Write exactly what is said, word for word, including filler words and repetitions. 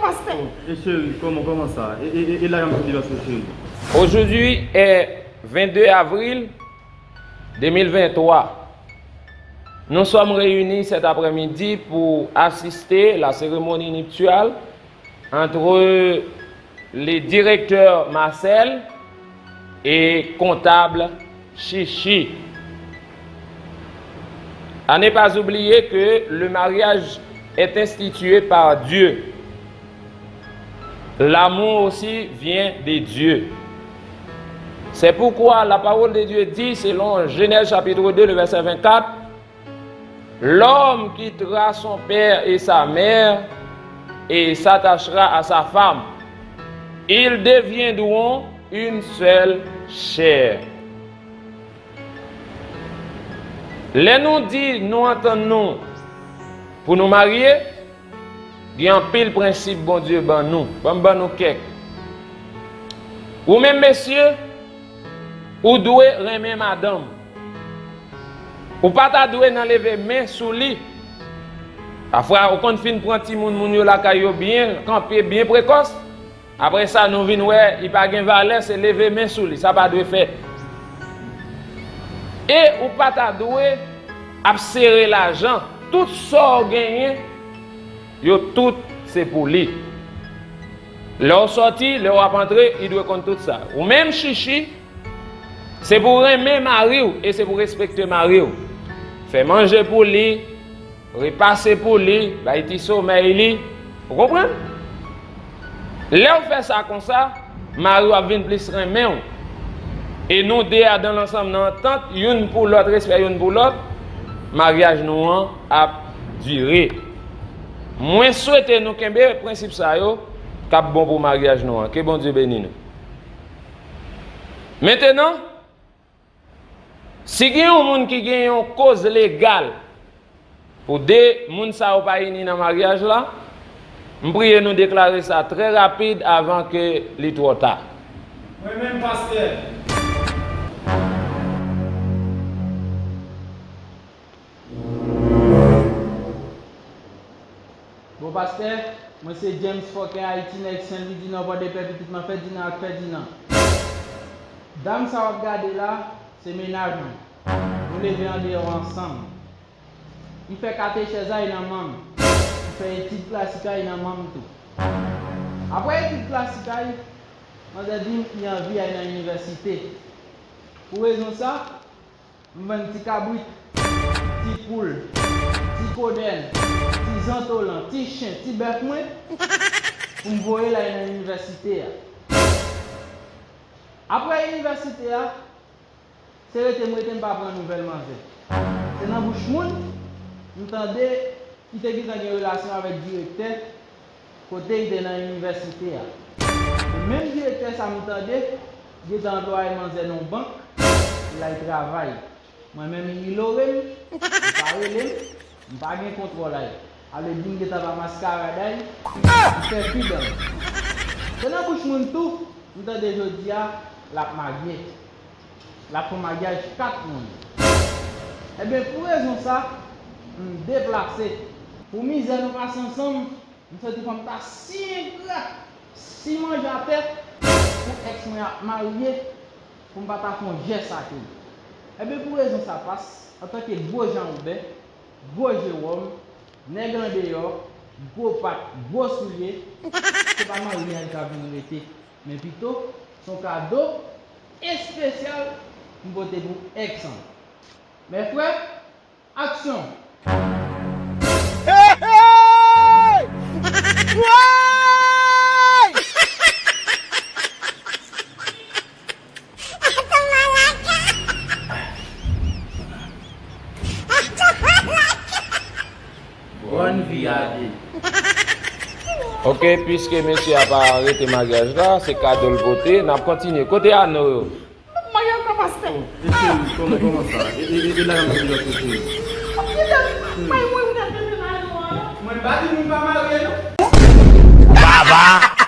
Pastè. E cheri, kòman, kòman sa? E, e, e, e la yon ti divansyon, cheri. Aujourd'hui est vingt-deux avril deux mille vingt-trois. Nous sommes réunis cet après-midi pour assister à la cérémonie nuptiale entre le directeur Marcel et comptable Chichi. À ne pas oublier que le mariage est institué par Dieu. L'amour aussi vient de Dieu. C'est pourquoi la parole de Dieu dit, selon Genèse chapitre deux, le verset vingt-quatre, l'homme quittera son père et sa mère et s'attachera à sa femme. Ils deviendront une seule chair. Lè nou di nou antann nou pou nou marye, gen anpil prensip Bondye ban nou. Ban m ban nou kèk. Ou menm mesye, ou dwe renmen madanm. Ou pa ta dwe nan leve men sou li. Pafwa, ou konn fin pran timoun moun yo lakay yo byen, kanpe byen prekòs. Apre sa, nou vin wè li pa gen valè, se leve men sou li. Sa pa dwe fèt. E ou pa ta dwe ap sere lajan. Tout sa w genyen, yo tout se pou li. Lè w sòti, lè w ap antre, li dwe konn tout sa. Ou menm, Chichi, se pou w renmen mari w e se pou w respekte mari w. Fè manje pou li, repase pou li, bay ti somèy li. Ou konprann? Lè w fè sa konsa, mari w ap vin plis renmen w. E nou de a dan lansanm nan antant, youn pou lòt, respè youn pou lòt, maryaj nou an ap dire. Mwen swete nou kenbe prensip sa yo k ap bon pou maryaj nou an. Ke Bondye beni nou. Mentenan, si gen yon moun ki gen yon koz legal pou de moun sa yo pa ini nan maryaj la, m priye nou deklare sa trè rapid avan ke li twò ta. Mwen menm, pastè. Bon, pastè, mwen se James Fòkè Ayiti, nèg Senlwi di Nò, Pòdepè, pitit Manfèdina ak Fèdina. Dam sa w ap gade la, se mennaj mwen. Nou leve andeyò ansanm. M fè katechèz a y nan manm. M fè etid klasik a y nan manm tou. Apre etid klasik a y, manzè di m li anvi al nan inivèsite. Pou rezon sa, m vann ti kabrit, ti poul, ti kodèl, ti zantolan, ti chen, ti bèf mwen pou m voye l al nan inivèsite a. Apre inivèsite a, se rete m rete m pa pran nouvèl manzè. Se nan bouch moun m tande ki te gentan gen relasyon avèk direktè kote l te nan inivèsite a. E menm direktè sa m tande gentan anplwaye manzè nan yon bank pou l al travay. Mwen menm, li inyore m, li pa rele m, m pa gen kontwòl a l. Ale di m gentan pa maskarad a l, m fè fidan. Se nan bouch moun tou m tande jodi a l ap marye. L ap fè yon maryaj kat moun. Ebyen, pou rezon sa, m deplase. Pou mizè nou pase ansanm, m santi kòm ta si engra, si manje atè pou èks mwen ap marye, pou m pa ta fè yon jès ak li. Ebyen, pou rezon sa, pas, antanke gwo Jan Woben, gwo Jewòm, nèg andeyò, gwo pat, gwo soulye, se pa maryaj k ap vin rete, men pito, se yon kado espesyal m pote pou èks an. Mè frè, aksyon! Hey, hey! Woy! Bòn vi a de. Ok, piske mesye a pa rete maryaj la, se kado l pote, n ap kontinye. Kote ano yo? Mwen ankò, pastè. E cheri, kòman, kòman sa? E, e, e, e la yon ti divansyon, cheri. Mwen, mwen, mwen, mwen, mwen, mwen, mwen, Mwen pa di nou pa marye, non. Baba!